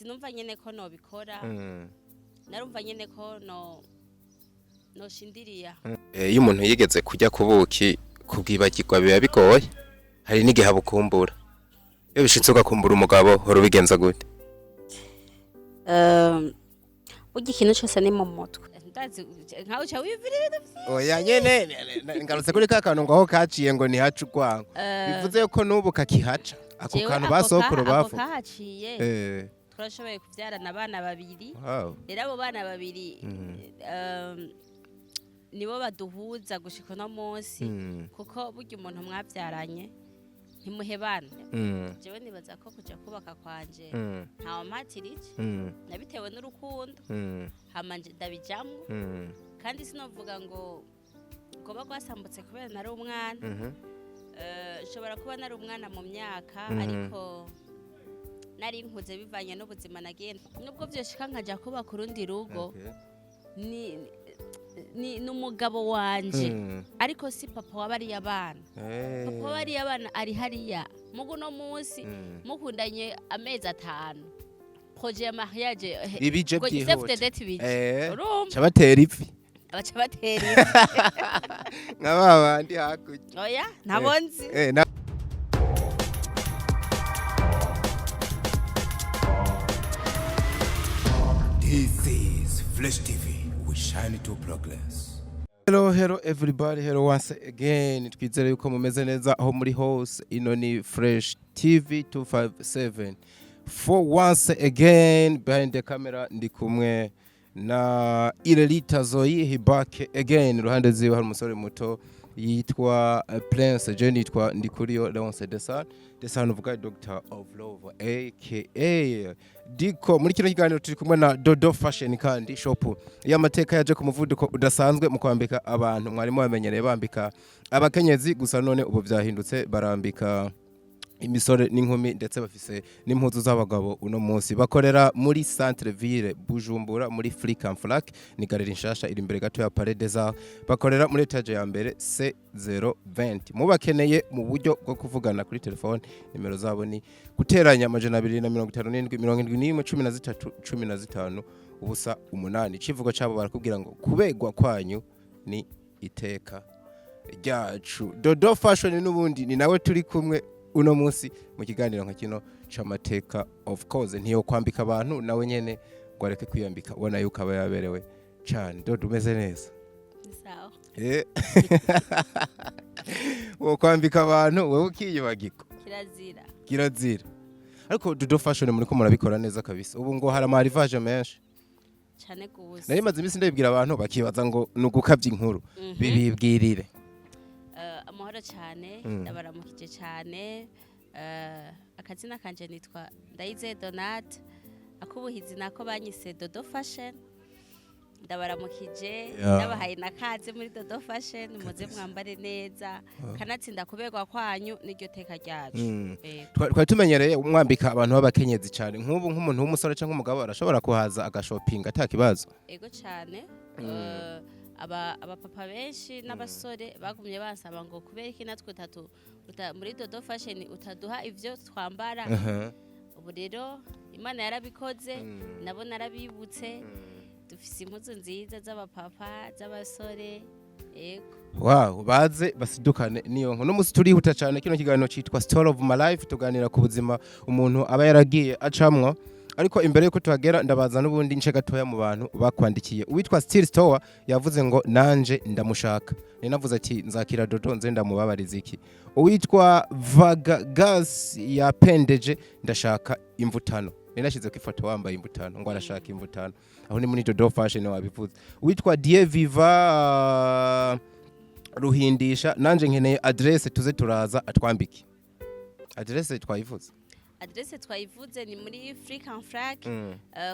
Sinumva nyene ko nobikora. Narumva nyene ko no noshindiriya. Iyo umuntu yigeze kurya ku buki, kubwibagirwa biba bigoye. Hari n'igihe abukumbura. Iyo bishitse ugakumbura umugabo, hora ubigenza gute? Burya ikintu cose ni mu mutwe. Ndazi nkawe uca wiyumvira ibintu. Oya nyene, ngarutse kuri ka kantu ngo aho kaciye ngo ntihace urwango. Bivuze ko n'ubu kakihaca ako Jewe kantu ako basokuru ako bavuga. Kahaciye. Turashoboye kuvyarana abana babiri. Rero abo bana babiri nibo baduhuza gushika uno munsi, kuko burya umuntu mwavyaranye ntimuhebana. Jewe nibaza ko kuja kubaka kwanje ntawampatirije. Nabitewe n'urukundo. Hama nje ndabijamwo. Kandi sinovuga ngo ngoba rwasambutse kubera nari umwana. Nshobora kuba nari umwana mu myaka, ariko nari nkuze bivanye n'ubuzima nagiye. Nubwo vyoshika nkaja kubaka urundi rugo, ni n'umugabo wanje, ariko si papa wa bariya bana. Papa wa bariya bana ari hariya. Mugu no munsi mukundanye amezi 5, projet ya mariage ibije ngo byihuta. CFDD bije. Urumva? Ca batera ivi. Baca batera ivi. Nka ba bandi hakurya. Oya, ntabo nzi. This is Flash TV. We shine to progress. Hello, hello everybody, hello once again. Twizere yuko mumeze neza aho muri hose. Ino ni Fresh TV 257. For once again, behind the camera ndi kumwe na Irelita Zoe Hibake again. Iruhande ziwe hari umusore muto yitwa Prince. Je nitwa Ndikuriyo Leonce Desan. Desan uvuga Doctor of Love aka Diko. Muri kino kiganiro turi kumwe na Dodo Fashion kandi shop y'amateka yaje ku muvuduko udasanzwe mu kwambika abantu. Mwarimu bamenyereye bambika abakenyezi gusa, none ubu byahindutse, barambika imisore n'inkumi, ndetse bafise n'impuzu z'abagabo. Uno munsi bakorera muri centre ville Bujumbura, muri Flic en Flac, ni galerie nshasha iri imbere gato ya Palais des Arts. Bakorera muri étage ya mbere, C020. Mubakeneye mu buryo bwo kuvugana kuri telefone, nimero zabo ni guteranya 257 71 13 15 0 8. Icivugo cabo barakubwira ngo kubegwa kwanyu ni iteka ryacu. Dodo Fashion n'ubundi ni nawe turi kumwe uno munsi mu kiganiro nka kino c'amateka. Of course ntiyo kwambika abantu nawe nyene ngo areke kwiyambika, ubona yuko aba yaberewe cane. Dodo, umeze neza? Sawa. Wo kwambika abantu wowe ukiyubagirwa. Kirazira. Kirazira. Ariko Dodo Fashion muriko murabikora neza kabisa. Ubu ngo hari ama arrivage menshi. Cane gose. Nari maze iminsi ndabibwira abantu bakibaza ngo ni ugukabya inkuru. Bibibwirire. Amahoro cyane. Ndabaramukije cyane. Akazina kanje nitwa Ndayize Donat, akubuhizi nako banyise Dodo Fashion. Ndabaramukije. Ndabahaye na kaze muri Dodo Fashion. Muze mwambare neza, kanatsinda kuberwa kwanyu n'iryo teka ryacu. Twari tumenyereye mwambika abantu b'abakenyezi cyane. Nk'ubu nk'umuntu w'umusore cyangwa umugabo arashobora kuhaza agashopinga ata kibazo? Ego cyane. Abapapa benshi n'abasore bagumye bansaba ngo kubera iki natwe muri Dodo Fashion utaduha ivyo twambara? Ubu rero Imana yarabikoze, nabo narabibutse. Dufise impuzu nziza z'abapapa, z'abasore, ego. Wow, baze basidukane niyo nko. N'umunsi turihuta cyane. Kino kiganiro citwa Story of My Life, tuganira ku buzima umuntu aba yaragiye acamwo. Ariko imbere yuko tuhagera, ndabaza n'ubundi nce gatoya mu bantu bakwandikiye. Uwitwa Steel Store yavuze ngo nanje ndamushaka. Ninavuze ati nzakira Dodo nze ndamubabariza iki. Uwitwa Vaga Gas yapendeje, ndashaka imvutano. Ninashize ku ifoto wambaye imvutano, ngo arashaka imvutano. Aho ni muri Dodo Fashion wabivuze. Uwitwa Die Viva Ruhindisha, nanje nkeneye adresse tuze turaza atwambike. Adresse twayivuze? Adresse twayivuze, ni muri Flic en Flac,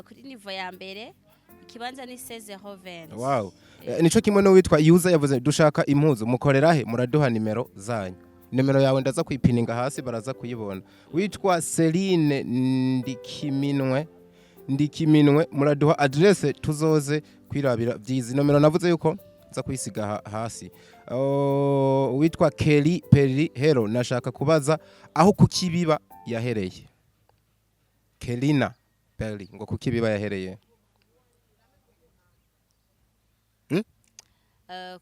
kuri niveau ya mbere, ikibanza ni 1620. Wow. Nico kimwe n'uwitwa Yuza yavuze dushaka impuzu, mukorera he, muraduha nimero zanyu. Nimero yawe ndaza kuyipininga hasi, baraza kuyibona. Witwa Celine Ndikiminwe, muraduha adresse tuzoze kwirabira vyizi. Nomero navuze yuko nza kuyisiga hasi. Oh, witwa Kelly Perry Hero, nashaka kubaza aho kukibiba yahereye. Kelina. Berry ngo kuki biba yahereye?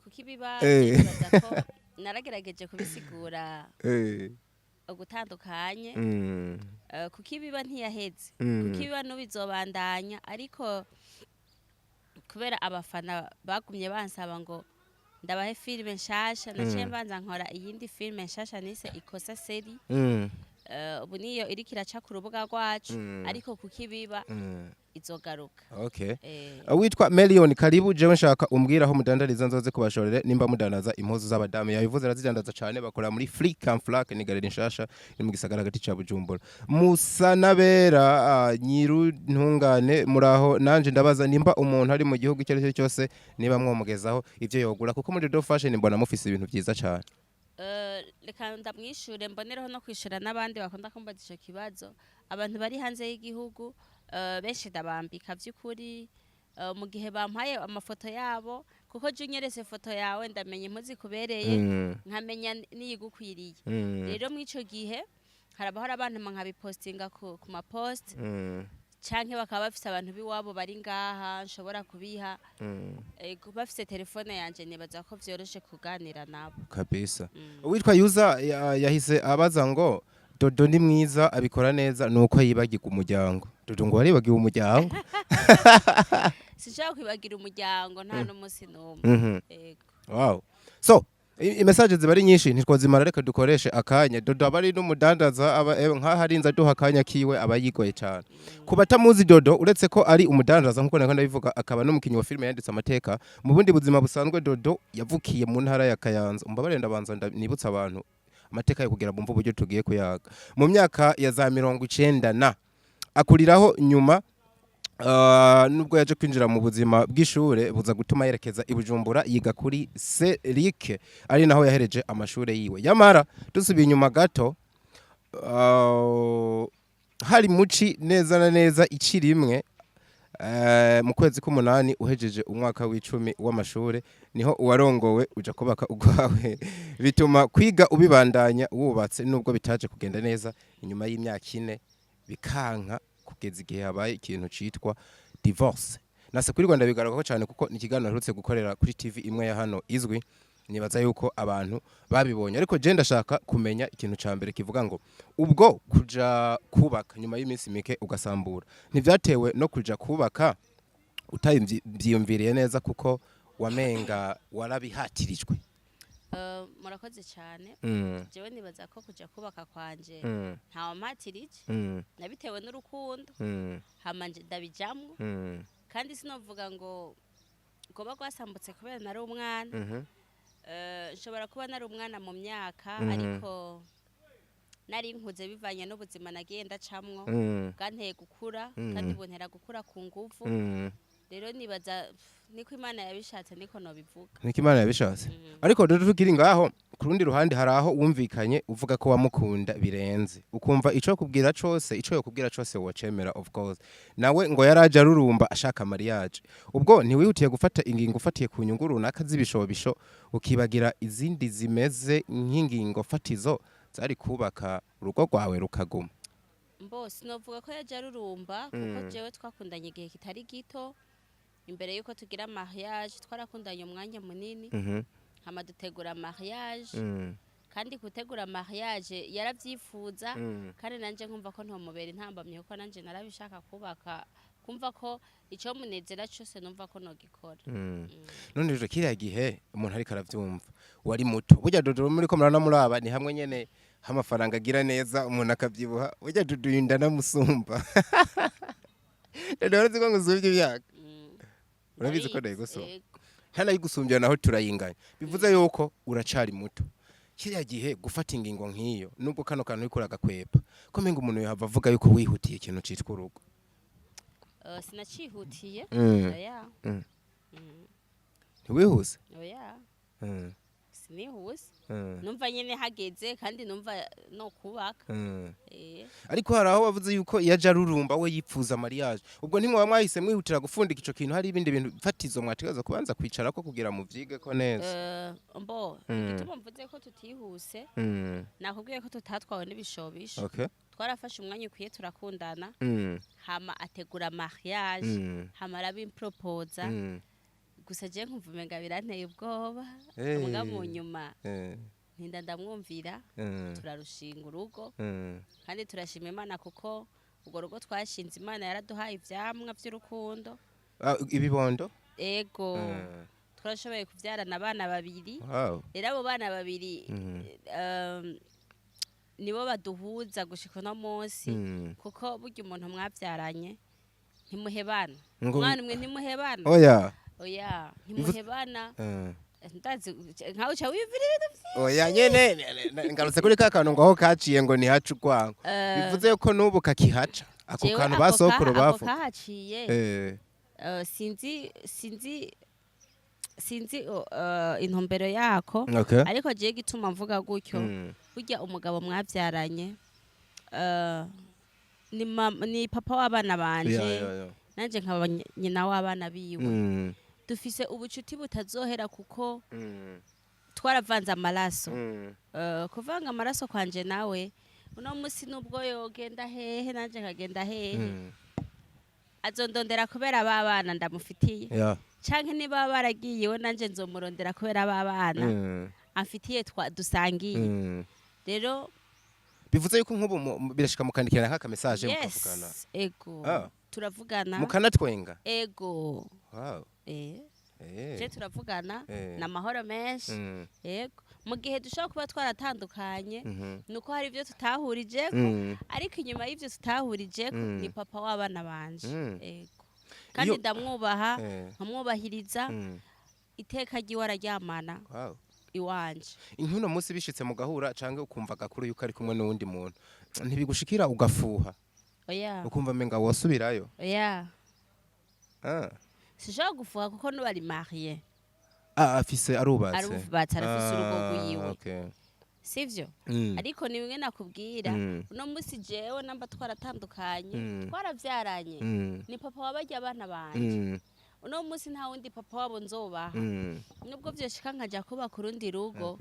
Kuko ibiba nibaza ko naragerageje kubisigura ugutandukanye. Kuko ibiba ntiyaheze, kuko ibiba n'ubizobandanya, ariko kubera abafana bagumye bansaba ngo ndabahe filime nshasha, naciye mbanza nkora iyindi filime nshasha nise Ikosa Série. Ubu niyo iriko iraca ku rubuga rwacu, ariko kuko ibiba izogaruka. Okay. Witwa Melion, karibu. Jewe nshaka umbwira aho mudandariza nzoze kubashorere nimba mudandaza impuzu z'abadamu. Yabivuze, arazidandaza cyane. Bakora muri Flick and Flack, ni galerie nshasha iri mu gisagara hagati ca Bujumbura. Musanabera Nyiruntungane, muraho? Nanje ndabaza nimba umuntu ari mu gihugu icyo ari cyo cyose, niba mwomugezaho ivyo yogura, kuko muri Dodo Fashion mbona mufise ibintu vyiza cyane. Reka ndamwishure, mbonereho no kwishura n'abandi bakunda kumbaza ico kibazo. Abantu bari hanze y'igihugu, benshi ndabambika vy'ukuri, mu gihe bampaye amafoto yabo, kuko je unyeretse foto yawe ndamenya impuzu ikubereye, nkamenya n'iyigukwiriye. Rero mw'ico gihe harabahora bantuma nkabipostinga ku mapost, canke bakaba bafise abantu b'iwabo bari ngaha nshobora kubiha. Ego, bafise telefone yanje, nibaza ko vyoroshe kuganira nabo. Kabisa. Uwitwa Yuza yahise abaza ngo Dodo ni mwiza, abikora neza, nuko yibagirwa umuryango. Dodo ngo waribagiwe umuryango? Sinshobora kwibagira umuryango, nta n'umunsi n'umwe. Ego. Wow. So, message ziba ari nyinshi, ntitwazimara. Reka dukoreshe akanya. Dodo aba ari n'umudandaza, aba nkaho arinze aduha akanya kiwe, aba yigoye cyane. Ku batamuzi Dodo, uretse ko ari umudandaza nkuko nako ndabivuga, akaba n'umukinnyi wa filime yanditse amateka, mu bundi buzima busanzwe Dodo yavukiye mu ntara ya Kayanza. Umbabarire, ndabanza nibutsa abantu amateka yo kugira bumve uburyo tugiye kuyaga. Mu myaka ya za 90 na akuriraho, nyuma nubwo yaje kwinjira mu buzima bw'ishure, buza gutuma yerekeza i Bujumbura, yiga kuri Serike, ari naho yahereje amashure yiwe. Yamara dusubiye inyuma gato, hari muci neza na neza icirimwe mu kwezi k'umunani uhejeje umwaka w'icumi w'amashure, niho uwarongowe uja kubaka ugwawe, bituma kwiga ubibandanya wubatse, nubwo bitaje kugenda neza. Inyuma y'imyaka 4 bikanka, kugeza igihe habaye ikintu citwa divorce. Nase kuri Rwanda bigaragara ko cyane, kuko ni ikiganiro aherutse gukorera kuri TV imwe ya hano izwi, nibaza yuko abantu babibonye. Ariko je ndashaka kumenya ikintu ca mbere kivuga ngo ubwo kuja kubaka nyuma y'iminsi mike ugasambura, ntivyatewe no kuja kubaka utabyiyumviriye neza, kuko wamenga warabihatirijwe? Murakoze cyane. Jewe nibaza ko kuja kubaka kwanje ntawampatirije. Nabitewe n'urukundo, hama ndabijamwo. Kandi sinovuga ngo goba rwasambutse kubera nari umwana. Nshobora kuba nari umwana mu myaka, ariko nari nkuze bivanye n'ubuzima nagiye ndacamwo, bwanteye gukura, kandi buntera gukura ku nguvu. Rero nibaza niko Imana yabishatse, niko nobivuga. Niko Imana yabishatse. Ariko rero tukiri ngaho, ku rundi ruhande hari aho wumvikanye uvuga ko wamukunda birenze, ukumva ico kubwira cose, ico yokubwira cose wocemera. Of course nawe ngo yaraje arurumba ashaka mariage. Ubwo ntiwihutiye gufata ingingo ufatiye ku nyungu runaka z'ibishobisho, ukibagira izindi zimeze nk'ingingo fatizo zari kubaka urugo rwawe rukaguma? Mbo sinovuga ko yaje arurumba, kuko jewe twakundanye igihe kitari gito imbere yuko tugira mariage. Twarakundanye umwanya munini, hama dutegura mariage. Kandi gutegura mariage yaravyifuza, kandi nanje nkumva ko ntomubera intambamyi, kuko nanje narabishaka kubaka, kumva ko ico munezera cose numva ko nogikora. None rero kiriya gihe umuntu ariko aravyumva, wari muto. Burya Dodo muri ko murana ni hamwe nyene h'amafaranga agira neza umuntu akavyibuha. Burya Dodo yinda namusumba. Dodo, warazi ko ngusumvye imyaka? Urabizi ko Ndabizi, ndayigusumba? Yego. Ntanayigusumbya naho turayinganya, bivuze yuko uracari muto. Kiriya gihe gufata ingingo nk'iyo, nubwo kano kantu uriko uragakwepa, ko menga umuntu yohava avuga yuko wihutiye ikintu citwa urugo? Sinacihutiye, oya. Ntiwihuse? Oya. Sinihuse. Numva nyene hageze, kandi numva no kubaka. Ariko hari aho wavuze yuko iyo aja arurumba, we yipfuza mariage. Ubwo ntimwaba mwahise mwihutira gufundika ico kintu, hari ibindi bintu fatizo mwategereza kubanza kwicarako kugira muvyigeko neza? Mbo igituma mvuze ko tutihuse, nakubwiye ko tutatwawe n'ibishobisho. Twarafashe umwanya ukwiye, turakundana, hama ategura mariage, hama arabimpropoza. Gusa je nkumva umenga biranteye ubwoba. Muga mu nyuma ntinda ndamwumvira, turarushinga urugo. Kandi turashima Imana, kuko urwo rugo twashinze, Imana yaraduhaye ivyamwa vy'urukundo. Ah, ibibondo. Ego. Twarashoboye kuvyarana abana babiri. Rero abo bana babiri nibo baduhuza gushika uno munsi, kuko burya umuntu mwavyaranye ntimuhebana. Umwana umwe ntimuhebana. Oya. Oya, ntimuhebana. Ndazi nkawe uca wiyumvira ibintu vyinshi. Oya nyene, ngarutse kuri ka kantu ngo aho kaciye ngo ntihaca urwango. Bivuze ko n'ubu kakihaca ako Jewe kantu ako basokuru ako bavuga. kahaciye, sinzi intumbero yako. Ariko jewe gituma mvuga gutyo, burya umugabo mwavyaranye ni papa w'abana banje, Ya. nanje nkaba nyina w'abana biwe. Dufise ubucuti butazohera, kuko twaravanze amaraso. Kuvanga amaraso kwanje nawe, uno musi nubwo yogenda hehe nanje nkagenda hehe, azondondera kubera ba bana ndamufitiye, canke niba baragiye iwe, nanje nzomurondera kubera ba bana amfitiye dusangiye. Rero Bivuze yuko nk'ubu birashika mukandikirana nk'aka message, mukavugana? Yes, ego. Turavugana. Mukanatwenga? Ego. Je turavugana, ni amahoro menshi. Ego, mu gihe dushobora kuba twaratandukanye, nuko hari ibyo tutahurijeko, ariko inyuma y'ibyo tutahurijeko, ni papa w'abana banje. Ego, kandi ndamwubaha, nkamwubahiriza. Iteka ryiwe araryamana iwanje. Inkuno munsi bishitse mugahura, canke ukumva agakuru yuko ari kumwe n'uwundi muntu, ntibigushikira ugafuha, Oya. ukumva menga wosubirayo? Oya. Sinshobora gufuha, kuko nubu ari marié. Ah, afise, arubatse? Arubatse, arafise urugo rwiwe. Sivyo? Ariko ni bimwe nakubwira, uno munsi jewe namba twaratandukanye, twaravyaranye, ni papa wabarya abana banje. Uno munsi nta wundi papa wabo nzobaha, nubwo vyoshika nkaja kubaka urundi rugo.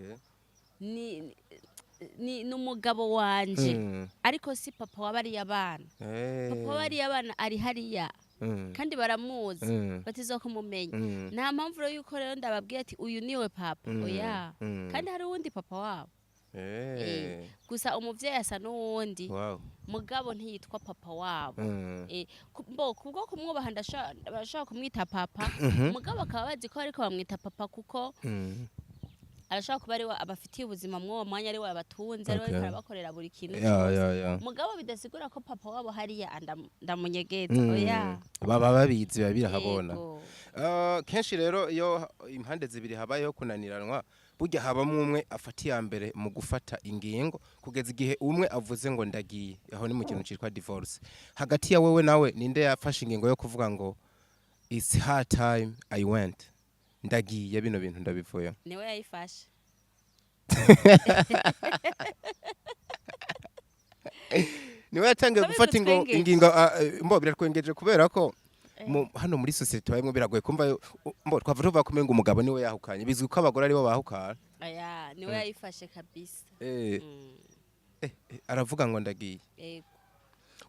Ni umugabo wanje, ariko si papa wabariya abana. Papa wabariya abana ari hariya, kandi baramuzi, batiza kumumenya. Nta mpamvu rero yuko rero ndababwira ati uyu niwe papa. Oya. Kandi hari uwundi papa wabo. Gusa umuvyeyi asa n'uwundi, mugabo ntiyitwa papa wabo. Mbo kubwo kumwubaha barashobora kumwita papa, mugabo bakaba bazi ko ariko bamwita papa kuko arashobora kuba ari we abafitiye ubuzima mw'uwo mwanya, ari we abatunze, ari we ariko arabakorera buri kintu cyose. Mugabo bidasigura ko papa wabo hariya ndamunyegeza. Oya. Baba babizi, biba birahabona. Yego. Kenshi rero iyo impande zibiri habayeho kunaniranwa, burya habamwo umwe afata iya mbere mu gufata ingingo, kugeza igihe umwe avuze ngo ndagiye. Aho ni mu kintu citwa divorce. Hagati ya wewe nawe, ninde yafashe ingingo yo kuvuga ngo it's hard time I went, ndagiye, bino bintu ndabivuyeho? Niwe yayifashe. Niwe yatangiye Ko gufata bigutwengeje? ingingo. Mbo biratwengeje kubera ko hano muri société tubayemwo biragoye kumva mbo twava tuvuga ko umenga umugabo niwe yahukanye. Bizwi ko abagore aribo bahukana. Oya, niwe yayifashe kabisa. Aravuga ngo ndagiye. Yego.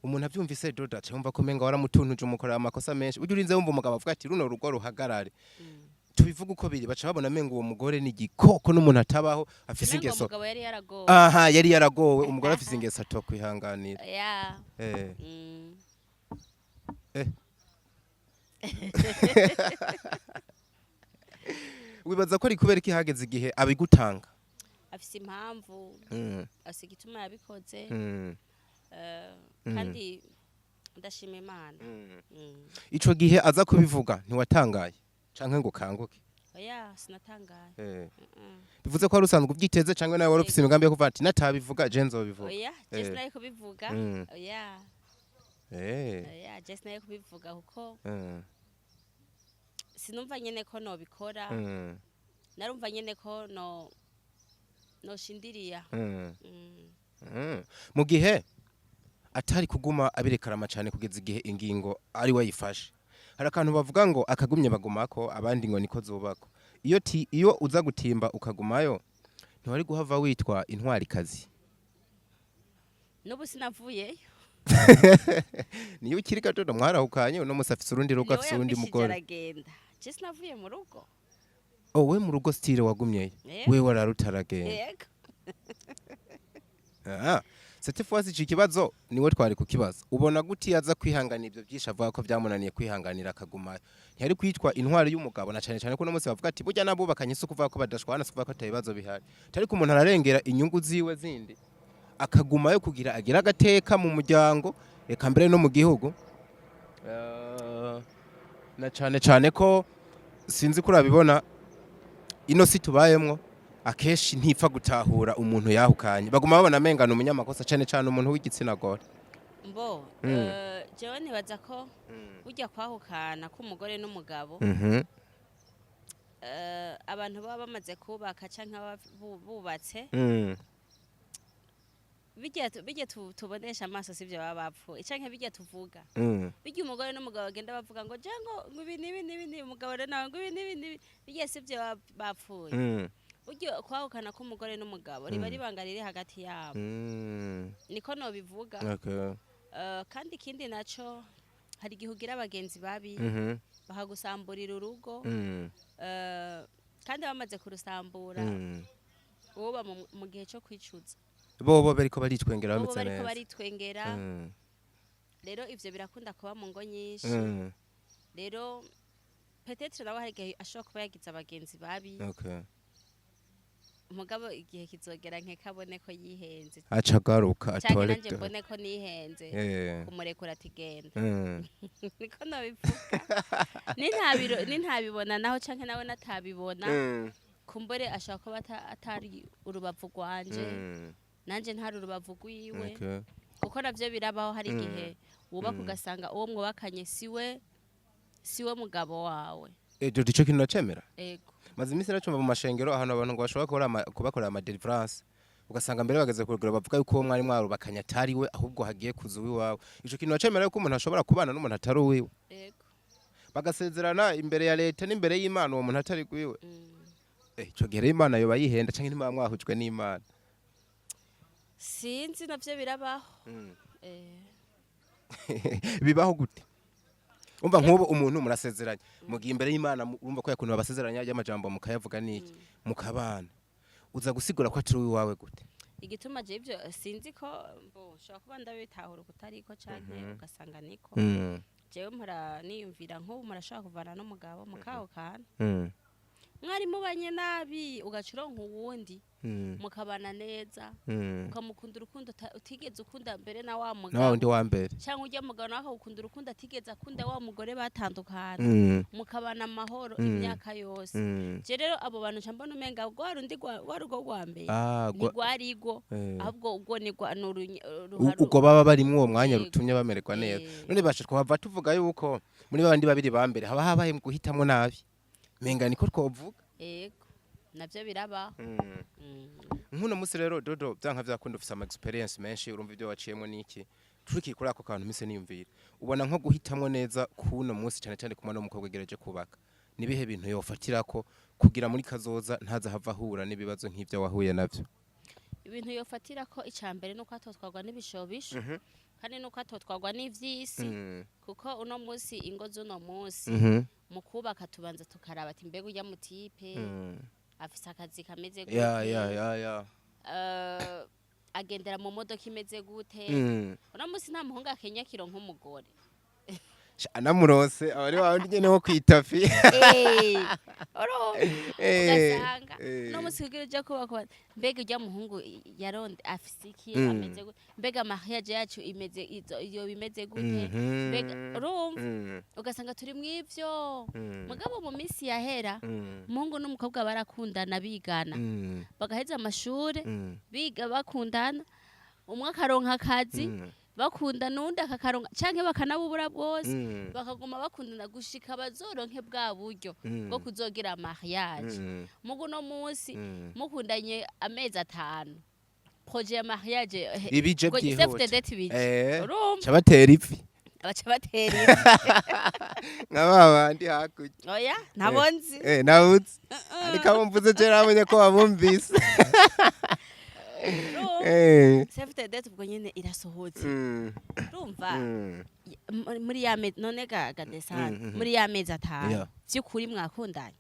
Umuntu abyumvise, doda, cyumva ko umenga waramutuntuje, umukorera amakosa menshi. Ujya urinze wumva umugabo avuga ati runo rugo ruhagarare, tubivuga uko biri, baca babona amenga uwo mugore ni igikoko, n'umuntu atabaho, afise Umengo ingeso. umugabo yari yaragowe. Aha, yari yaragowe. Umugore afise ingeso atokwihanganira. Oya. Wibaza ko ari kubera iki hageze igihe abigutanga? Afise impamvu, afise igituma yabikoze. Kandi ndashima Imana. Ico gihe aza kubivuga, ntiwatangaye canke ngo ukanguke? Oya, sinatangaye. Bivuze ko wari usanzwe ubyiteze, canke nawe wari ufise imigambi yo kuvuga ati natabivuga je nzobivuga? Oya, je sinari kubivuga. Oya. Oya, je sinari kubivuga, kuko sinumva nyene ko nobikora. Narumva nyene ko no Noshindiriya. Mu gihe atari kuguma abirekarama cyane kugeza igihe ingingo ari we yifashe, hari akantu bavuga ngo akagumye bagumako, abandi ngo niko zubako. Iyo uza gutimba ukagumayo, ntiwari guhava witwa intwarikazi? N'ubu sinavuyeyo. Niyo ukiri gato mwarahukanye, uno musi afise urundi rugo, Niwe afise uwundi yambishije mugore. aragenda, je sinavuye mu rugo. Oh, we mu rugo style wagumyeyo? Yego. We wararutaragenda? Yego. Ah, cette fois iki kibazo niwe twari kukibaza. Ubona gute yaza kwihangana ibyo byinshi avuga ko byamunaniye kwihanganira akagumayo, ntiyari kwitwa intwari y'umugabo? Na cyane cyane ko uno munsi bavuga ati burya nabubakanye si ukuvuga ko badashwana, si ukuvuga ko ata bibazo bihari, ariko umuntu ararengera inyungu ziwe zindi akagumayo kugira agire agateka mu muryango, eka mbere no mu gihugu. Na cyane cyane ko sinzi ko urabibona, ino si tubayemwo akenshi ntipfa gutahura umuntu yahukanye, baguma babona amengana umunyamakosa, cyane cyane umuntu w'igitsina gore. Mbo jewe nibaza ko burya kwahukana k'umugore n'umugabo, abantu baba bamaze kubaka canke baba bubatse, bijya tubonesha amaso sivyo baba bapfuye, canke bijya tuvuga, bijya umugore n'umugabo bagenda bavuga ngo je ngo ibi n'ibi n'ibi n'ibi, umugabo rero nawe ngo ibi n'ibi n'ibi, bijya sivyo baba bapfuye. Burya kwahukana k'umugore n'umugabo riba ribanga riri hagati yabo. Niko nobivuga. Kandi ikindi naco, hari igihe ugira abagenzi babi bakagusamburira urugo. Kandi bamaze kurusambura, woba mu gihe cyo kwicuza. Bobo bariko baritwengera Bobo bameze bariko neza. baritwengera. Rero ivyo birakunda kuba mu ngo nyinshi. Rero peut-être nawe hari igihe ashobora kuba yagize abagenzi babi. Mugabo igihe kizogera nkeka abone ko yihenze. Aca agaruka Canke atore. nanje mbone ko nihenze kumurekura ati genda. Niko nobivuga. Nintabibona naho canke nawe natabibona, kumbure ashobora kuba atari urubavu rwanje, nanje ntari urubavu rwiwe. Kuko navyo birabaho, hari igihe wubaka ugasanga uwo mwubakanye siwe mugabo wawe. Jojo, ico kintu nacemera. Ego. Maze iminsi nacumva mu mashengero ahantu abantu ngo bashobora kubakorera ama deliverance, ugasanga mbere bageze ku rugero bavuga yuko uwo mwari mwarubakanye atari we, ahubwo hagiye kuza uwiwawe. Ico kintu nacemera, yuko umuntu ashobora kubana n'umuntu atari uwiwe, Ego. bagasezerana imbere ya leta n'imbere y'Imana, uwo muntu atari gwiwe. Ico gihe rero Imana yoba yihenda, canke ntimaba mwahujwe n'Imana? Sinzi, navyo birabaho. Bibaho gute? Umva, nk'ubu umuntu murasezeranye, mugiye imbere y'Imana, urumva ko yakuntu babasezeranya y'amajambo mukayavuga n'iki, mukabana, uza gusigura ko atari uwiwawe gute? Igituma je ivyo sinzi ko mbo nshobora kuba ndabitahura kutariko, canke ugasanga niko. Jewe mpora niyumvira, nk'ubu murashobora kuvana n'umugabo mukahukana, mwari mubanye nabi, ugaca uronka uwundi, mukabana neza, ukamukunda urukundo utigeze ukunda mbere na wa Na wa mugabo, wundi wa mbere. Cyangwa ujya mugabo nawe akagukunda urukundo atigeze akunda wa mugore batandukana, mukabana amahoro imyaka yose. Je rero abo bantu nca mbona umenga rwa rundi rwa rugo rwa mbere Ah, ntirwari rwo, ahubwo ubwo ni rwa ni ubwo baba barimwo uwo mwanya Yego. rutumye bamererwa neza. None basha twahava tuvuga yuko muri babandi babiri ba mbere haba habaye mu guhitamwo nabi, menga niko twovuga? Yego, navyo birabaho. Nk'uno munsi rero, Dodo, byanka vyakunda ufise ama experience menshi, urumva ibyo waciyemo niki. Turikiri kuri ako kantu, mise niyumvira, ubona nko guhitamwo neza kuno munsi, cyane cyane ku mwana w'umukobwa agerageje kubaka, nibihe bintu yofatirako kugira muri kazoza ntaza hava ahura n'ibibazo nk'ivyo wahuye navyo? Ibintu yofatira ko, icya mbere nuko atotwarwa n'ibishobisho, kandi nuko atotwarwa n'ivy'isi, kuko uno munsi ingo z'uno munsi, mu kubaka tubanza tukaraba ati mbega ujya mu type afise akazi kameze gute, ya ya ya ya agendera mu modoka imeze gute? Uno munsi nta muhungu akenya kiro nk'umugore. Sha, anamurose aba ari wawe nyene wo kwitafi. Urumva, ugasanga uno munsi kugira uje kubaka, mbega ujya muhungu yaronde afise iki, ameze gute, mbega mariage yacu imeze iyo bimeze gute, mbega urumva, ugasanga turi mw'ivyo. Mugabo mu minsi yahera, umuhungu n'umukobwa barakundana, bigana, bagaheza amashure, biga, bakundana, umwe akaronka akazi. Bakunda nundi akakaronka canke bakanabubura bwose, bakaguma bakundana gushika bazoronke bwa buryo bwo kuzogira mariage. Mugu no munsi mukundanye amezi 5, projet ya mariage ibije ngo byihuta. Save the date bije. Urumva? Cabatera ivi. Abaca batera ivi. Nka ba bandi hakurya. Oya, ntabonzi. Nawuzi, ariko abo mvuze je nabonye ko babumvise. Urumva? Save the date ubwo nyene irasohotse. Urumva? Muri ya mezi none ga desante, muri ya mezi 5, vy'ukuri mwakundanye,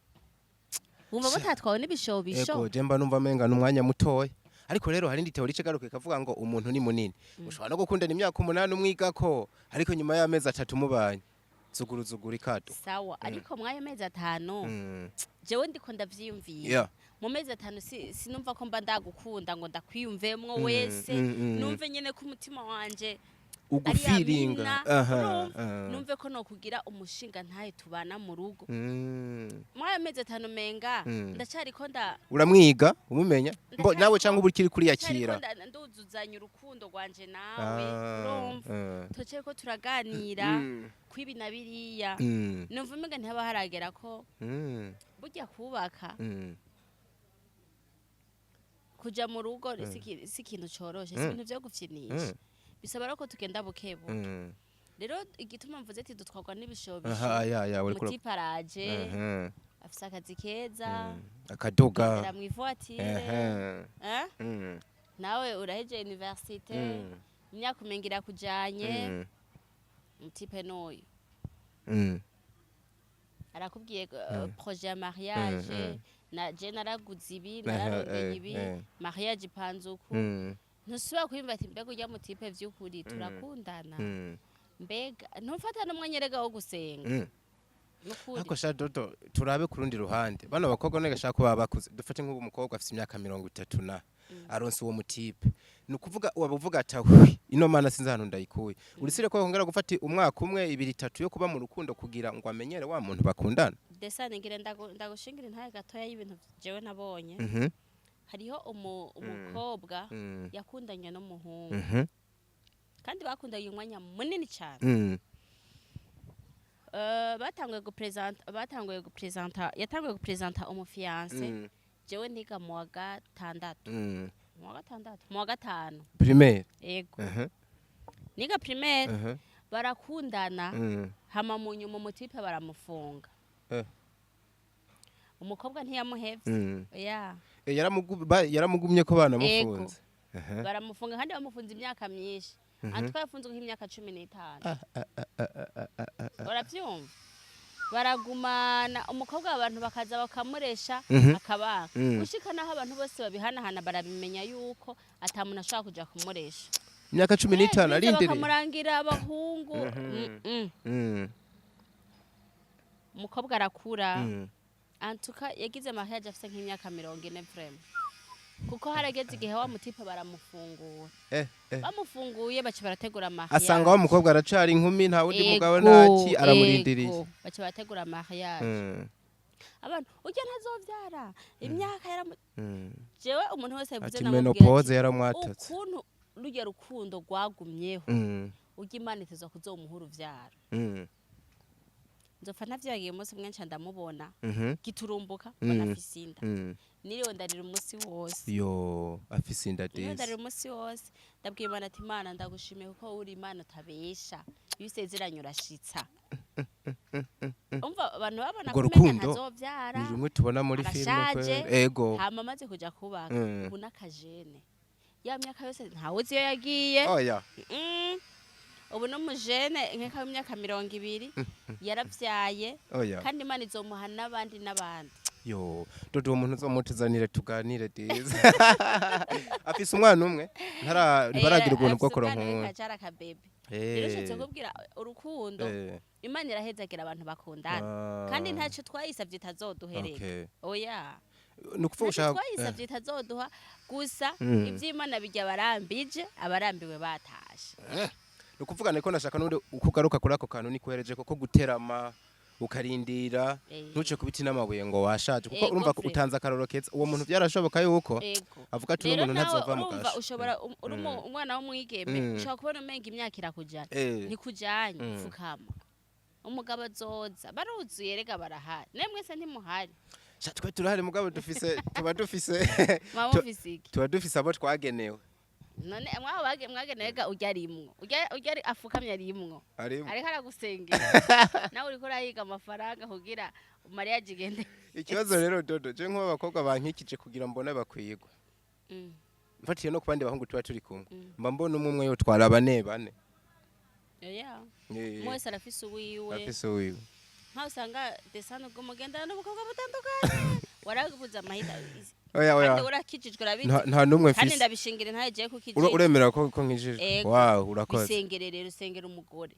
wumva mutatwawe n'ibishobisho? Ego, je mba numva menga n'umwanya mutoya, ariko rero hari indi théorie icegaruka ikavuga ngo umuntu ni munini, ushobora no gukundana imyaka 8 umwigako, ariko nyuma y'amezi 3 mubanye, zuguru zuguru ikado. Sawa, ariko mwayo mezi 5, jewe ndiko ndavyiyumvira, mu mezi 5 sinumva ko mba ndagukunda ngo ndakwiyumvemwo wese, numve nyene ko umutima wanje ari ugufiringa amina, urumva? Numve ko nokugira umushinga ntaye tubana mu rugo. Mwayo mezi 5 menga ndacariko nda Uramwiga, umumenya mbo nawe cyangwa uba ukiri ndacariko kuriyakira. Nduzuzanya urukundo rwanje nawe, urumva? Tucariko turaganira kwibi na biriya, numva umenga ntihaba haragera ko burya kubaka, kuja mu rugo si ikintu coroshe, si ibintu vyo gufyinisha. Bisaba rero ko tugenda buke buke. Rero igituma mvuze ati dutwarwa n'ibishobisho, Aha, ya, uriko umutipe araje, afise akazi keza, akaduga, agendera mw'ivoiture, eh? Nawe uraheje université, imyaka umenga irakujanye. Umutipe n'uyu arakubwiye projet ya mariage, na je naraguze ibi, nararondeye ibi, mariage ipanze uku. Ntusubira kwiyumva ati mbega urya mutipe vy'ukuri turakundana? Mbega ntufata n'umwanya erega wo gusenga? Nukuri. Ariko sha Dodo, turabe ku rundi ruhande bano bakobwa none gashaka ko baba bakuze. Dufate nk'ubu umukobwa afite imyaka 30 na aronse uwo mutipe, ni ukuvuga waba uvuga ati ahwi, ino mana sinzi ahantu ndayikuye. Urisire ko yongera gufata umwaka umwe, 2, 3 yo kuba mu rukundo kugira ngo amenyere wa muntu bakundana. Desane, ngira ndagushingira intahe gatoya y'ibintu jewe nabonye. Hariho umukobwa yakundanye n'umuhungu, kandi bakundanye umwanya munini cyane. Batanguye gupresenta, yatanguye gupresenta umufiancé. Jewe niga mu wa gatandatu, mu wa gatandatu, mu wa gatanu. Primaire? Yego. Niga primaire. Barakundana, hama mu nyuma umutipe baramufunga. Umukobwa ntiyamuhevye. Ya. Yaramugumye ko banamufunze. Baramufunga, kandi bamufunze imyaka myinshi. Antwa yafunzwe nk'imyaka 15, uravyumva? Baragumana, umukobwa abantu bakaza bakamuresha, akabanga, gushika naho abantu bose babihanahana, barabimenya yuko ata muntu ashobora kuja kumuresha. Imyaka 15 Biza arindiriye. Bakamurangira abahungu. Umukobwa arakura. Antuka yagize mariage afise nk'imyaka 40 vraiment, kuko harageze igihe wa mutipe baramufungura. Bamufunguye, baca barategura mariage. Asanga wa mukobwa aracari inkumi, nta wundi mugabo, ntaki aramurindiriye. Ego. Baca barategura mariage. Abantu urya ntazovyara, imyaka yaramu jewe umuntu wese yavuze Ati namubwira ménopause ati, yaramwatatse. Ukuntu rurya rukundo rwagumyeho, urya Imana itezwa kuzomuha uruvyaro. Nzopfa ntavyibagiye, umunsi umwe nca ndamubona giturumbuka, mbona afise inda. Niriwe ndarira umunsi wose. Yo, afise inda? Niriwe Disi. ndarira umunsi wose, ndabwira Imana ati: "Imana, ndagushimiye kuko uri Imana utabesha, iyo usezeranye urashitsa." Umva, abantu babona Urwo ko umenga rukundo ntazovyara, ni rumwe tubona muri filime. arashaje. Kweli, ego. Hama amaze kuja kubaka, ubu n'akajene, ya myaka yose ntawe uzi iyo yagiye. Oya. Ubu n'umujene nk'eka w'imyaka 20 yaravyaye. Oya. Kandi Imana izomuha n'abandi n'abandi. Yo Dodo, uwo muntu uzomutuzanire tuganire dize. Afise umwana umwe, ntibaragira ubuntu bwo kuronka umwe. Kajara akabebe. Rero ushatse kubwira urukundo, Imana irahezagira abantu bakundana, kandi ntacyo twayisavye itazoduhereka. Oya. Ni ukuvuga Ntacyo ushaka twayisavye itazoduha, gusa ivy'Imana bijya abarambije, abarambiwe batashe. Ni ukuvuga niko nashaka n'ubundi uko ugaruka kuri ako kantu nikuhereje, kuko guterama Ukarindira, ntuce ku biti n'amabuye ngo washaje, kuko Ego, urumva ko frère. utanze akarorero keza. Uwo muntu byarashoboka yuko avuga ati uno Rero muntu nawe ntazova mu urumva gasho. ushobora uri umwana w'umwigeme, ushobora kubona umenga imyaka irakujana, ntikujanye. Fukama, umugabo azoza. Baruzuye rega, barahari. Nawe mwese ntimuhari? Sha, twe turahari, mugabo dufise, tuba dufise Mwaba mufise iki? Tuba dufise abo twagenewe. None mwaba mwagenewe ga, urya arimwo, urya afukamye arimwo. Arimo. Ariko aragusengera, nawe uriko urahiga amafaranga kugira mariage igende. Ikibazo rero, Dodo, je nk'ubu abakobwa bankikije kugira mbone bakwigwa, mfatiye no ku bandi bahungu tuba turi kumwe, mba mbona umwe umwe yotwara bane bane. Oya. Umwe wese arafise uwiwe. Afise uwiwe. Nkaho usanga desano ubwo mugendana n'ubukobwa butandukanye, warabuze amahita. Oya, oya. Kandi urakijijwe, urabizi. Nta n'umwe Kandi mfise. ndabishingira ntaye kukijijwe. Uremera ko nkijijwe? Ego. Wow, urakoze. Bisengere rero, usengera umugore,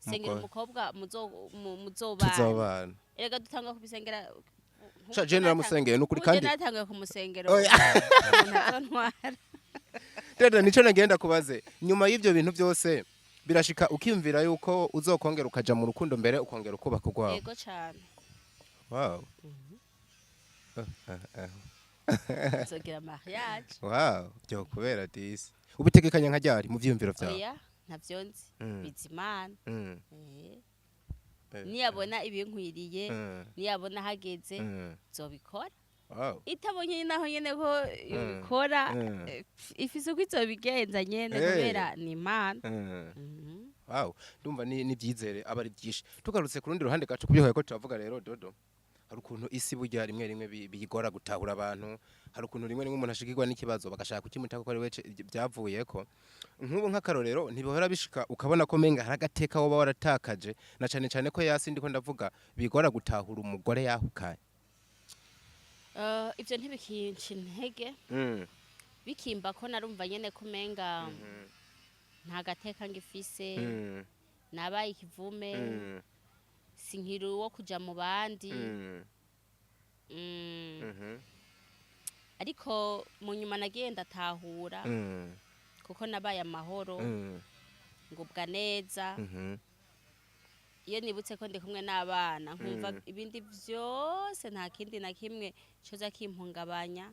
sengera Umugore. umukobwa muzobana. Tuzobana. Erega dutanga kubisengera. Sha, je naramusengeye nukuri kandi. Natanguye kumusengera Oya. umuntu azontwara. Rero nico nagenda kubaze: nyuma y'ivyo bintu byose, birashika ukiyumvira yuko uzokongera ukaja mu rukundo, mbere ukongera ukubaka urwawe? Yego cane. Wow. Nzogira mariage. Wow, byokubera disi. Ubitegekanya nka ryari mu vyiyumviro vyawe? Oya, ntavyo nzi. Bizimana. Niyabona ibinkwiriye, niyabona hageze, nzobikora. Itabonye naho nyene ko yobikora, ifise uko izobigenza nyene, kubera ni Imana. Wow, ndumva ni n'ibyizere aba ari byinshi. Tugarutse ku rundi ruhande gato kubyo ko turavuga rero, Dodo, hari ukuntu isi burya rimwe rimwe biyigora gutahura abantu. Hari ukuntu rimwe rimwe umuntu ashikirwa n'ikibazo, bagashaka kukimuta ko ari we byavuyeko. Nk'ubu nk'akarorero, ntibihora bishika ukabona ko menga hari agateka woba waratakaje, na cane cane ko yasi ndiko ndavuga bigora gutahura umugore yahukanye? Ivyo ntibikinca intege. Bikimba ko narumva nyene ko umenga nta gateka ngifise, nabaye ikivume, sinkiri uwo kuja mu bandi. Ariko mu nyuma nagiye ndatahura, kuko nabaye amahoro, ngubwa neza. Iyo nibutse ko ndi kumwe n'abana, nkumva ibindi vyose nta kindi na kimwe coza kimpungabanya.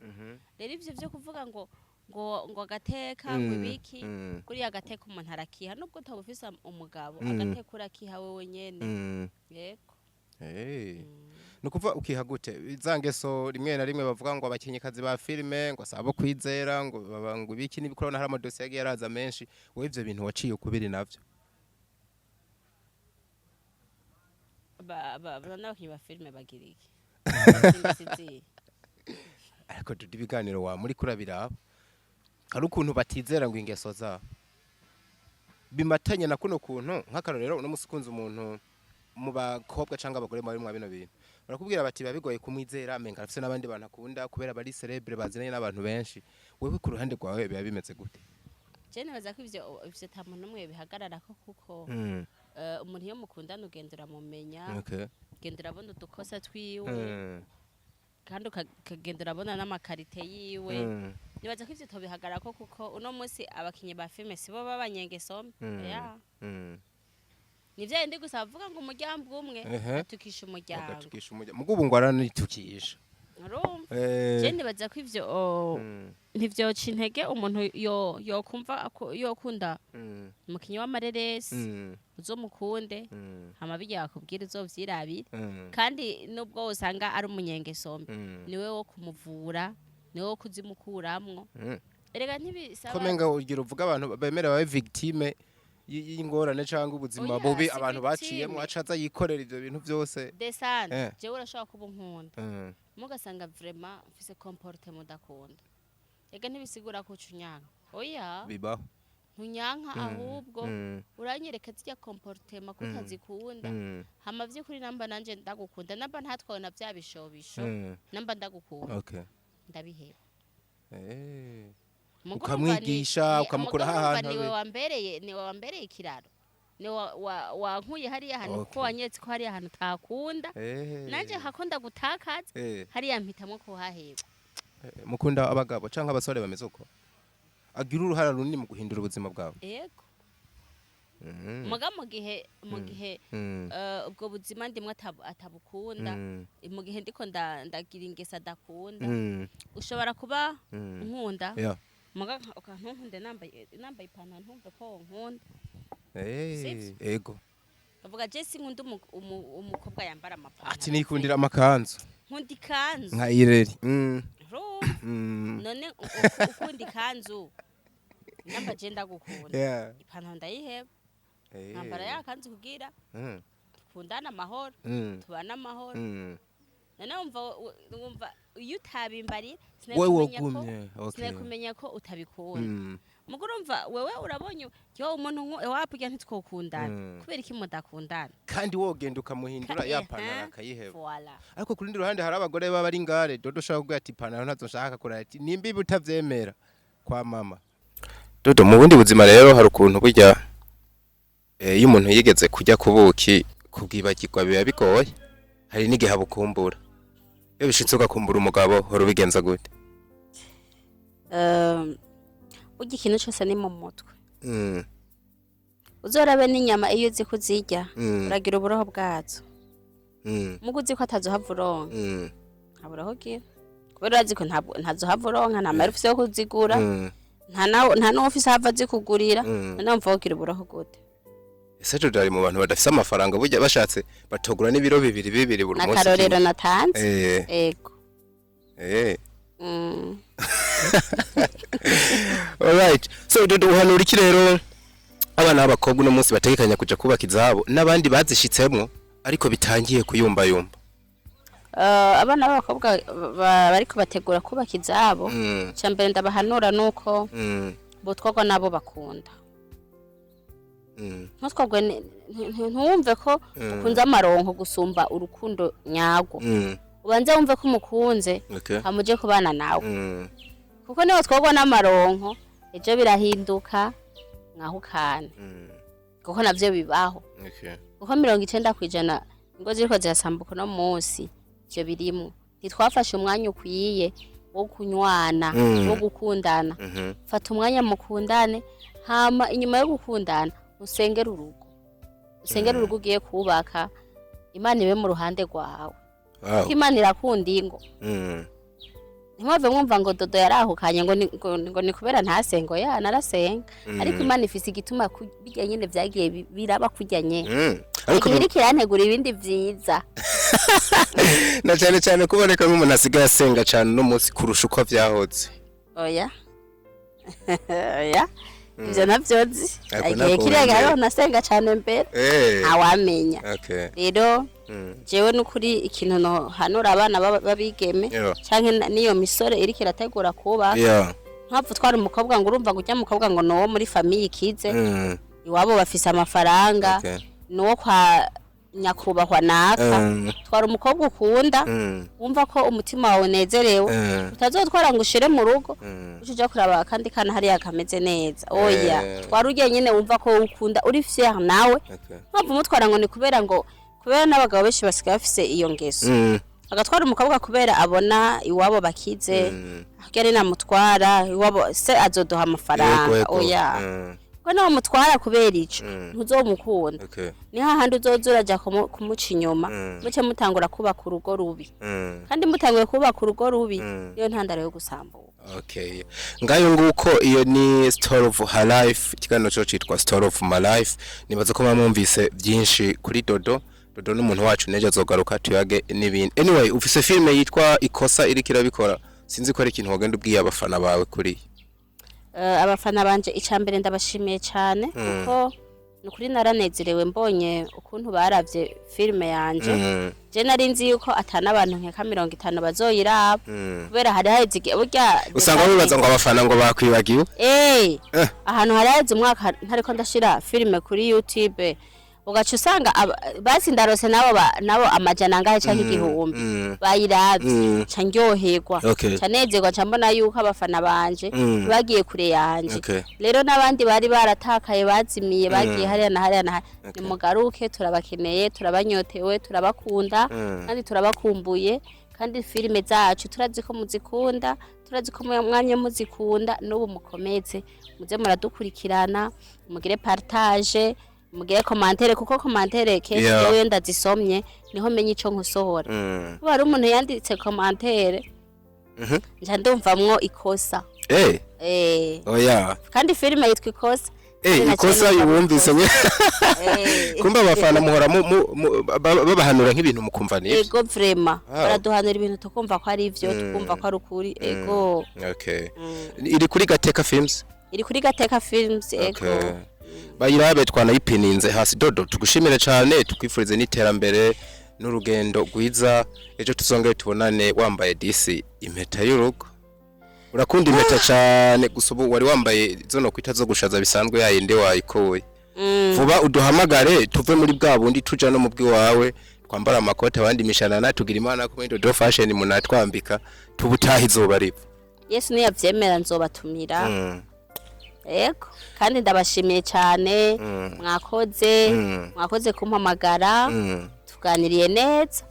Rero ivyo vyo kuvuga ngo agateka, ngo ibiki, kuriya agateka umuntu arakiha nubwo utaba ufise umugabo. Agateka urakiha wewe nyene. Yego. Hey. Ni ukuvuga ukiha gute za ngeso rimwe na rimwe bavuga ngo abakinyikazi ba filime ngo sabo kwizera, ngo baba ngo ibiki n'ibikora, hari amadosiye yagiye araza menshi? Wowe ivyo bintu waciye ukubiri navyo? N'abakinyi ba filime bagira iki? Sinzi. Ariko duda, ibiganiro wa muri kurabiraba, hari ukuntu batizera ngo ingeso zabo bimatanye na kuno kuntu. Nk'akarorero, uno musi ukunze umuntu mu bakobwa cyangwa abagore muri mwa bino bintu, barakubwira bati biba bigoye kumwizera, amenga afise n'abandi bantu akunda kubera bari célèbre, bazinanye n'abantu benshi. Wewe ku ruhande rwawe biba bimeze gute? Je nibaza ko ivyo ata muntu n'umwe bihagararako, kuko umuntu iyo mukundana ugenda uramumenya, ugenda urabona udukosa twiwe, kandi ukagenda urabona n'ama qualités yiwe. Nibaza ko ivyo tobihagararako, kuko uno munsi abakinyi ba filime sibo b'abanyengeso mbi. Ya. Ni vya bindi gusa bavuga ngo umuryango umwe atukisha umuryango. Agatukisha umuryango, mugo ubu ngo aranitukisha. Urumva, je nibaza ko ivyo ntivyoca intege umuntu yo yokumva yokunda umukinyi w'amareresi, uzomukunde, hama birya bakubwira uzovyirabire. Kandi nubwo usanga ari umunyengeso mbi, niwe wo kumuvura, niwe wo kuzimukuramwo. Erega ntibisaba. Komenga ugira uvuga abantu bemera babe victime y'ingorane cyangwa ubuzima Oya, bubi si abantu baciyemo, victime. acaza yikorera ivyo bintu byose. Desante, jewe urashobora kuba unkunda, mugasanga vraiment mfise comportement udakunda. Ega ntibisigura ko uca unyanka, oya. Bibaho. Ntunyanka, ahubwo uranyereka zirya comportement ko utazikunda. Hama vy'ukuri namba nanje ndagukunda, namba ntatwawe na vya bishobisho, namba ndagukunda, ndabiheba. Mugo Ukamwigisha, urumva ukamukura mugo urumva hahantu niwe wambereye, niwe wambereye ikiraro, niwe wankuye hariya hantu, kuko wanyeretse ko hariya hantu utakunda. Nanje hakunda gutakaza, hariya mpitamwo kuhaheba. Mukunda abagabo canke abasore bameze uko, agira uruhara runini mu guhindura ubuzima bwawe? Yego. Muga mu gihe ubwo buzima ndimwe atabukunda, mu gihe ndiko ndagira ingeso adakunda, ushobora kuba nkunda, muga ntunkunde nambaye ipantaro, ntumve ko wonkunda. Sivyo? Ego. Bavuga je sinkunda umukobwa yambara amapantaro. Ati nikundira amakanzu. Nkunda ikanzu. Nka ireri. Urumva? None ukunda ikanzu, namba je ndagukunda, ipantaro ndayiheba, nkambara ya kanzu kugira dukundane amahoro, tubane amahoro. None wumva iyo utabimbarira, Wewe sinakumenya ko wogumye, okay. sinakumenya ko utabikunda. Mugo urumva wewe urabonye yo umuntu wapurya ntitwokundana. Kubera iki mudakundana? Kandi wogenda ukamuhindura ya pantaro akayiheba. Voilà. Ariko ku rundi ruhande hari abagore baba ari ngare. Dodo ushobora kuvuga ati ipantaro ntazo nshaka kurara, ati nimba ibi utavyemera kwa mama. Dodo, mu bundi buzima rero hari ukuntu burya iyo umuntu yigeze kurya ku buki, kubwibagirwa biba bigoye, hari n'igihe abukumbura. Iyo bishitse ugakumbura umugabo, hora ubigenza gute? Burya ikintu cyose ni mu mutwe. Uzorabe n'inyama, iyo uzi ko uzirya, uragira uburoho bwazo. Mugo uzi ko atazohava uronka, nta buroho ugira, kubera urazi ko ntazohava uronka, nta mahera ufise yo kuzigura, nta n'uwo ufise ahava azikugurira. None wumva wogira uburoho gute? Ese Dodo ari mu bantu badafise amafaranga, burya bashatse batogura n'ibiro bibiri bibiri buri munsi? N'akarorero natanze. Ego. Alright. So Dodo, uhanura iki rero abana b'abakobwa uno munsi bategekanya kuja kubaka izabo, n'abandi bazishitsemwo ariko bitangiye kuyumbayumba? Abana b'abakobwa bariko bategura kubaka izabo, icya mbere ndabahanura nuko botwarwa n'abo bakunda. Ntutwarwe ntiwumve ko ukunze amaronko gusumba urukundo nyarwo. Ubanze wumve ko umukunze, hama uje kubana nawe, kuko niho twarwa n'amaronko, ejo birahinduka mwahukane, kuko navyo bibaho. Kuko 90% ingo ziriko zirasambuka uno munsi, ivyo birimwo: ntitwafashe umwanya ukwiye wo kunywana, wo gukundana. Fata umwanya mukundane, hama inyuma yo gukundana usengere urugo, usengere urugo ugiye kubaka, Imana ibe mu ruhande rwawe. Kuko Imana irakunda ingo. Ntimwave mwumva ngo Dodo yarahukanye ngo ni kubera ntasengo ya narasenga, ariko Imana ifise igituma bijya nyene vyagiye biraba kurya nyene. Ariko igihe iriko irantegura ibindi vyiza. Na cyane cyane kuboneka nk'umuntu asigaye asenga cyane uno munsi kurusha uko vyahoze. Oya, oya, ivyo navyo nzi. Ariko Igihe ntabwo kiriya wemera. hariho nasenga cane mbere, ntawamenya. Rero jewe n'ukuri ikintu nohanura abana b'abigeme canke n'iyo misore iriko irategura kubaka, mpamvu twari umukobwa ngo urumva ngo ujya mukobwa ngo nuwo muri famille ikize, iwabo bafise amafaranga, nuwo kwa nyakubahwa naka. Twara umukobwa ukunda, wumva ko umutima wawe unezerewe. Utazotwara ngo ushire mu rugo, uce uja kuraba akandi kana hariya kameze neza, oya. Twara urya nyene wumva ko ukunda, uri fier nawe. Mpamvu umutwara ngo ni kubera ngo kubera n'abagabo benshi basigaye bafise iyo ngeso, agatwara umukobwa kubera abona iwabo bakize, kugira namutwara iwabo se azoduha amafaranga. Oya, ko nawe mutwara kubera ico, ntuzomukunda. Ni hahandi uzoza uraja kumuca inyuma, muce mutangura kubaka urugo rubi. Kandi mutanguye kubaka urugo rubi, niyo ntandaro yo gusambuka. Okay. Ngayo nguko, iyo ni Story of Her Life, ikiganiro cyo citwa Story of My Life. Nibaza ko mwumvise byinshi kuri Dodo. Dodo n'umuntu wacu, nejo azogaruka tuyage n'ibindi. Anyway, ufise filme yitwa Ikosa iriko irabikora. Sinzi ko ari ikintu wagenda ubwiye abafana bawe kuri. Abafana banje, icya mbere ndabashimiye cyane, kuko ni ukuri naranezerewe mbonye ukuntu baravye filime yanje. Je nari nzi yuko atana abantu nkeka 50 bazoyiraba, kubera hari haheze igihe burya. Usanga wibaza ngo abafana ngo bakwibagiwe. Ahantu hari haheze umwaka ntariko ndashira filime kuri YouTube, ugaca usanga basi ndarose nabo nabo amajana angahe canke 1000 bayiravye. Ca ndyoherwa, ca nezerwa, ca mbona yuko abafana banje bagiye kure yanje. Rero n'abandi bari baratakaye, bazimiye, bagiye hariya na hariya na hariya, nimugaruke, turabakeneye, turabanyotewe, turabakunda, kandi turabakumbuye. Kandi filime zacu turazi ko muzikunda, turazi ko mwanya muzikunda n'ubu. Mukomeze muze muradukurikirana, mugire partage. Mugire commentaire, kuko commentaire kenshi jewe iyo ndazisomye niho menya ico nkosohora. Kuba hari umuntu yanditse commentaire, nca ndumvamwo ikosa. Oya. Kandi filime yitwa Ikosa. Eh, Kandi ikosa naciye numva yumvise. ikosa. Kumba abafana muhora babahanura nk'ibintu mukumva nibyo. Ego, vraiment, baraduhanura ibintu tukumva ko ari ivyo, tukumva ko ari ukuri, ego. Okay, iri kuri Gateka Films. Iri kuri Gateka Films, ego. Okay. Bayirabe, twanayipininze hasi. Dodo, tugushimire cyane, tukwifurize n'iterambere n'urugendo rwiza. Ejo tuzongere tubonane wambaye disi impeta y'urugo. Urakunda impeta cyane, gusa ubu wari wambaye zo kwita zo gushaza bisanzwe, yayindi wayikuye. Vuba uduhamagare tuve muri bwa bundi tuja no mu bw'iwawe, twambara amakote, abandi imishanana. Tugira Imana ko muri Dodo Fashion munatwambika, tubutaha izuba riva. Yesu niyavyemera nzobatumira. Ego, kandi ndabashimiye cyane, mwakoze, mwakoze kumpamagara. Tuganiriye neza.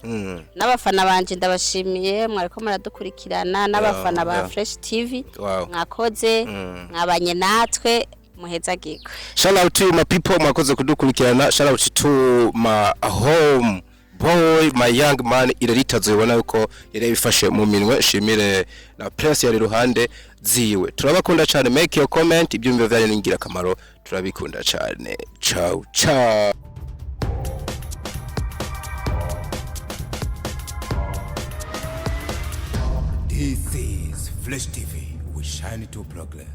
N'abafana banje ndabashimiye, mwariko muradukurikirana, n'abafana ba Fresh TV. Mwakoze, mwabanye natwe, muhezagirwe. Shout out to my people, mwakoze kudukurikirana. Shout out to my home boy, my young man Irarita, zibona yuko yari yabifashe mu minwe. Shimire na Prince yari iruhande ziwe. Turabakunda cyane. Make your comment, ibyumviro byanyu ni ingirakamaro, turabikunda cyane. Ciao ciao. This is Flash TV. We shine to progress.